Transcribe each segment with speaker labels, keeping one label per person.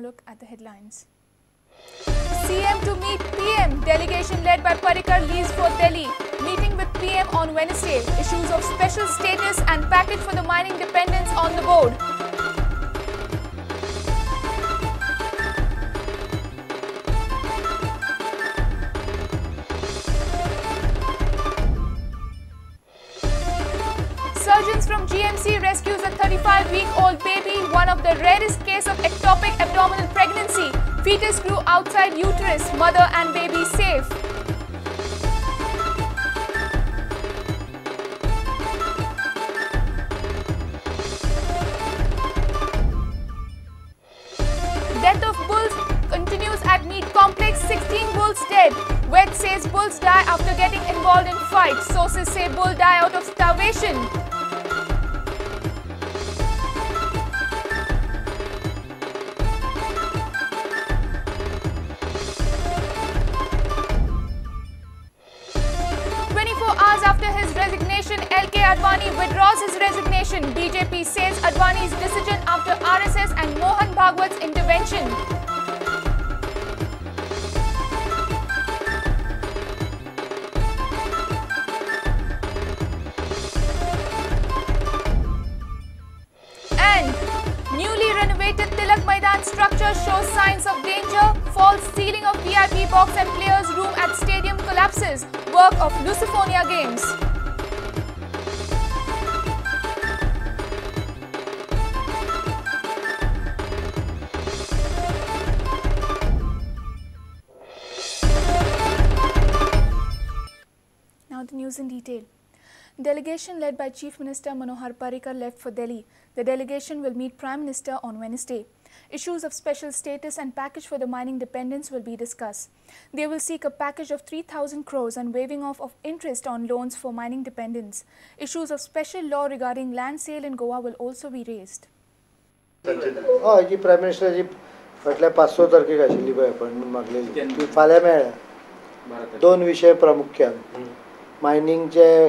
Speaker 1: Now look at the headlines. CM to meet PM. Delegation led by Parrikar leaves for Delhi. Meeting with PM on Wednesday. Issues of special status and package for the mining dependents on the board. Surgeons from GMC rescues a 35-week-old baby, one of the rarest case of ectopic abdominal pregnancy. Fetus grew outside uterus, mother and baby safe. Death of bulls continues at meat complex, 16 bulls dead. Vet says bulls die after getting involved in fight. Sources say bull die out of starvation. Hours after his resignation, L.K. Advani withdraws his resignation. BJP says Advani's decision after RSS and Mohan Bhagwat's intervention. And newly renovated Tilak Maidan structure shows signs of danger. False ceiling of VIP box and players' room at stadium collapses. Work of Lusofonia Games. Now the news in detail. Delegation led by Chief Minister Manohar Parrikar left for Delhi. The delegation will meet Prime Minister on Wednesday. Issues of special status and package for the mining dependents will be discussed. They will seek a package of 3,000 crores and waiving off of interest on loans for mining dependents. Issues of special law regarding land sale in Goa will also be raised.
Speaker 2: हय, जी prime मिनिस्टराची फाटल्या 5-6 तारखेक आशिल्ली पळय appointment मागलेली ती फाल्यां मेळ्ळ्या. दोन विशय प्रामुख्यान मायनिंगचे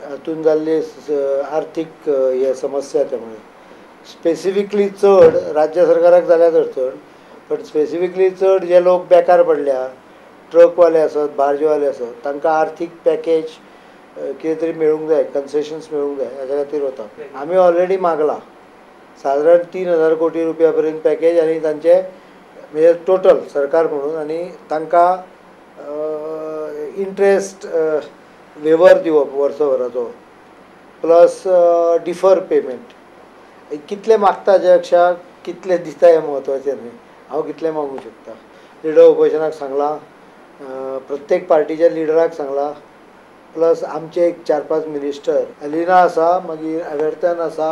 Speaker 2: हातून जाल्ली आर्थीक हे समस्या, त्यामुळे स्पेसिफिकली चड राज्य सरकाराक जाल्यार अडचण, पण स्पेसिफिकली चड जे लोक बेकार पडल्या, ट्रकवाले आसत, बार्जवाले आसत, तांकां आर्थीक पॅकेज कितें तरी मेळूंक जाय, कन्सेशन्स मेळूंक जाय, हाज्या खातीर वता. आमी ऑलरेडी मागला सादारण 3,000 कोटी रुपया पर्यंत पॅकेज आनी तांचे म्हणजे टोटल सरकार म्हणून, आनी तांकां इंट्रस्ट वेवर दिवप वर्सभराचो प्लस डिफर पेमेंट. कितले मागता हाज्या पेक्षा कितले दिता हें म्हत्वाचें न्हय, हांव कितले मागूंक शकता. लिडर ऑपोजिशनाक सांगलां, प्रत्येक पार्टीच्या लिडराक सांगलां, प्लस आमचे एक 4-5 मिनिस्टर एलिना आसा, मागीर एवर्तन आसा,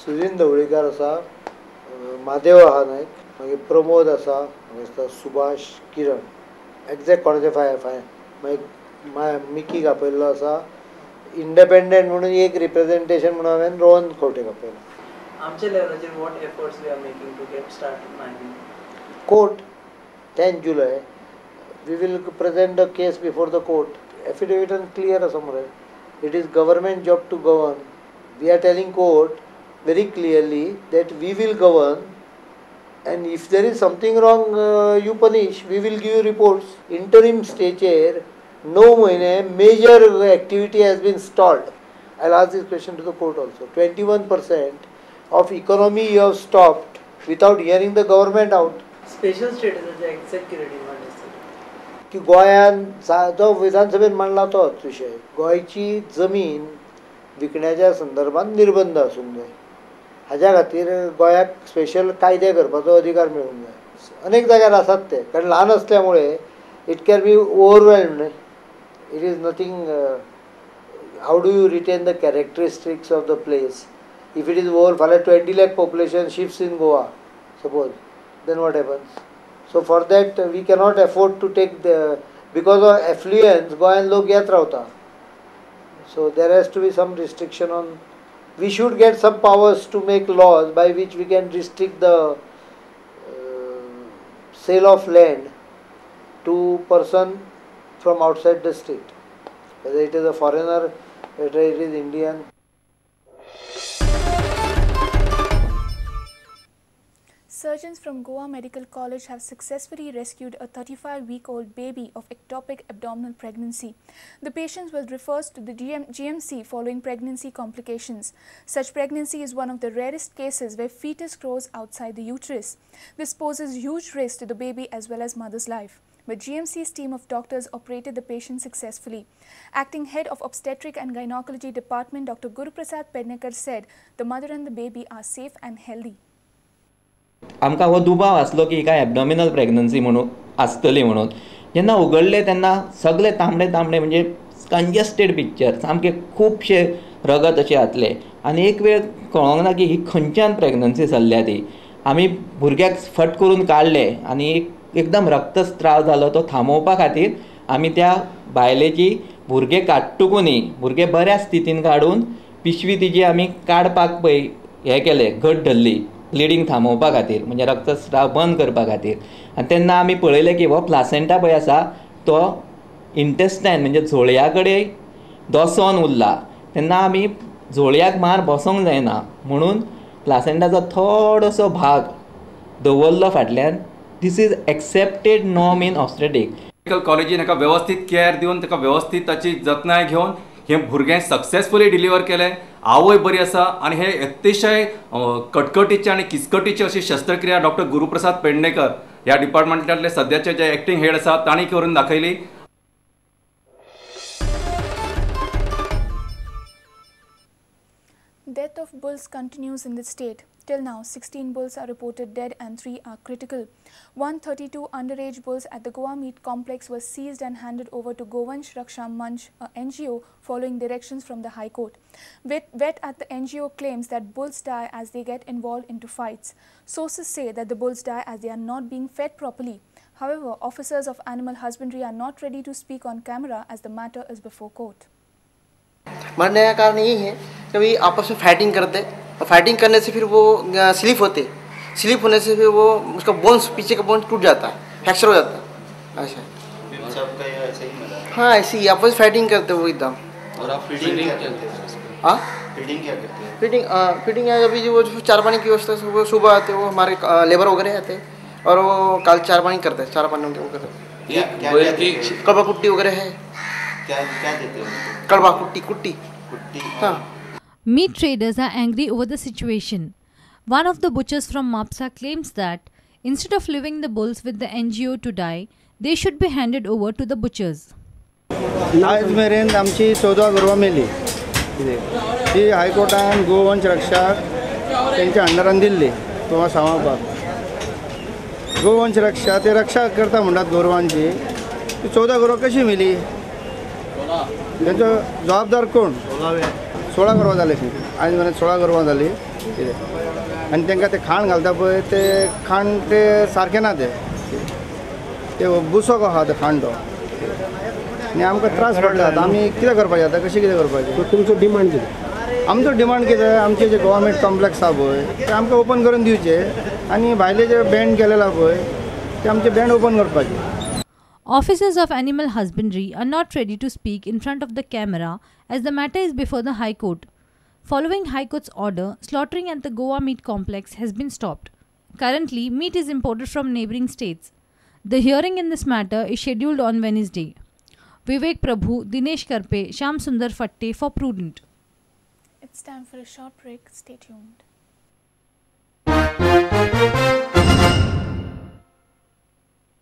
Speaker 2: सुदिन ढवळीकर आसा, म्हादेव आहा नायक, मागीर प्रमोद आसा, मागीर सुभाष किरण, एग्जॅक्ट कोणाचे फाय फाय, मागीर मिकीक आपयल्लो आसा. इंडिपेंडंट म्हणून एक रिप्रेझेंटेशन म्हणून हांवें रोहन खंवटेक आपयला.
Speaker 3: आमच्या लेवलाचेर what efforts we are making to get start mining?
Speaker 2: Court 10 July we will present the case before the court. एफिडेविटान clear आसा मरे. It is government job to govern. We are telling court very clearly that we will govern and if there is something wrong you punish, we will give you reports. Interim स्टेचेर 9 महिने major activity has been stalled. I will ask this question to the court also. 21% of economy you have stopped without hearing the government out.
Speaker 3: Special स्टेटसाचे exact कितें demand आसता?
Speaker 2: की गोंयान जो विधानसभेन मांडला तोच विशय, गोंयची जमीन विकण्याच्या संदर्भात निर्बंध आसूंक जाय. हाज्या खातीर गोंयाक स्पेशल कायदे करपाचो अधिकार मेळूंक जाय. अनेक जाग्यार आसात ते, कारण ल्हान आसल्यामुळे it can be overwhelmed न्हय. It is nothing. How do you retain the characteristics of the place if it is over? फाल्यां 20 lakh population shifts in Goa suppose, then what happens? So for that we cannot afford to take the, because of affluence गोंयान लोक येत रावता. So there has to be some restriction on, we should get some powers to make laws by which we can restrict the sale of land to person from outside the state, whether it is a foreigner, whether it is Indian.
Speaker 1: Surgeons from Goa Medical College have successfully rescued a 35-week-old baby of ectopic abdominal pregnancy. The patient was referred to the GMC following pregnancy complications. Such pregnancy is one of the rarest cases where fetus grows outside the uterus. This poses huge risk to the baby as well as mother's life. But GMC's team of doctors operated the patient successfully. Acting head of Obstetric and Gynecology Department, Dr. Guruprasad Pednekar said the mother and the baby are safe and healthy.
Speaker 4: आमकां हो दुबाव आसलो की हिका एबडॉमिनल pregnancy म्हणून आसतली म्हणून जेन्ना उगडले तेन्ना सगळे तांबडे तांबडे म्हणजे कंजस्टेड पिक्चर सामके खुबशे रगत अशें जातले आनी एक वेळ कळोंक ना की ही खंयच्यान प्रेग्नन्सी सरल्या ती. आमी भुरग्याक फट करून काडले आनी एकदम रक्तस्त्राव जालो तो थांबोवपा खातीर आमी त्या बायलेची भुरगें काडटकूच न्ही भुरगें बऱ्या स्थितीन काडून पिशवी तिजी आमी काडपाक पळय हें केलें घट धरली ब्लिडींग थांबोवपा खातीर म्हणजे रक्तस्राव बंद करपा खातीर. आनी तेन्ना आमी पळयलें की हो प्लासेंटा पळय आसा तो इंटेस्टायन म्हणजे झोळया कडेन दसोन उरला. तेन्ना आमी झोळयाक मार बसोंक जायना म्हणून प्लासेंटाचो थोडोसो भाग दवरलो फाटल्यान. This is accepted norm in obstetric.
Speaker 5: Medical कॉलेजीन ताका वेवस्थीत केअर दिवन ताका वेवस्थीत ताची जतनाय घेवन हें भुरगें सक्सेसफुली डिलिव्हर केलें. आवय बरी आसा आनी हे अतिशय कटकटीची आनी किचकटीची अशी शस्त्रक्रिया डॉक्टर गुरुप्रसाद पेडणेकर ह्या डिपार्टमेंटांतले सद्याचे जे एक्टिंग हेड आसा तांणी करून दाखयली.
Speaker 1: Death of bulls continues in the state. Till now, 16 bulls are reported dead and 3 are critical. 132 underage bulls at the Goa Meat Complex were seized and handed over to Govansh Raksha Manch, a NGO, following directions from the High Court. Vet at the NGO claims that bulls die as they get involved into fights. Sources say that the bulls die as they are not being fed properly. However, officers of animal husbandry are not ready to speak on camera as the matter is before court.
Speaker 6: मरने का कारण यही है कभी आपस में fighting करते और fighting करने से फिर वो स्लिप होते, स्लिप होने से फिर वो उसका बोन्स पीछे का बोन्स टूट जाता है, फ्रैक्चर हो जाता है. अच्छा
Speaker 7: सबका ये ऐसे ही मरा है.
Speaker 6: हाँ ऐसे ही आपस फाइटिंग करते वो एकदम.
Speaker 7: और आप फीडिंग क्या करते हैं?
Speaker 6: हाँ
Speaker 7: फीडिंग क्या करते हैं?
Speaker 6: फीडिंग फीडिंग अभी जो चार पानी की व्यवस्था सुबह सुबह आते वो हमारे लेबर वगैरह आते और वो कल चार पानी करते हैं, चार पानी वो करते हैं. कड़वा कुट्टी वगैरह है.
Speaker 7: क्या क्या देते हैं?
Speaker 6: कड़वा कुट्टी कुट्टी
Speaker 7: कुट्टी.
Speaker 6: हाँ.
Speaker 8: Meat traders are angry over the situation. One of the butchers from Mapsa claims that instead of leaving the bulls with the NGO to die, they should be handed over to the butchers.
Speaker 9: आयज मेरेन आमची 14 गोरवां मेली. ती हायकोर्टान गोवंश रक्षाक तेंच्या अंडरान दिल्ली गोवा सांबाळपाक. गोवंश रक्षा ते रक्षा करता म्हणटात गोरवांची. ती 14 गोरवां कशी मेली तेंचो जबाबदार कोण? 16 गोरवां जाली आयज मेरेन 16 गोरवां जाली कितें आनी तांकां तें खाण घालता पळय ते खाण ते सारकें ना ते ते बुसो आहा ते खाण तो आनी आमकां त्रास पडटा. आतां आमी कितें करपाचें आतां कशें कितें करपाचें?
Speaker 10: तुमचो डिमांड कितें?
Speaker 9: आमचो डिमांड कितें आमचें जें गव्हर्मेंट कॉम्प्लेक्स आहा पळय तें आमकां ओपन करून दिवचें आनी भायले जे बँड केलेले आहा पळय ते आमचे बँड ओपन करपाचे.
Speaker 8: Officers of animal husbandry are not ready to speak in front of the camera as the matter is before the High Court. Following High Court's order, slaughtering at the Goa Meat Complex has been stopped. Currently, meat is imported from neighbouring states. The hearing in this matter is scheduled on Wednesday. Vivek Prabhu, Dinesh Karpe, Sham Sundar Fatte for Prudent.
Speaker 1: It's time for a short break. Stay tuned.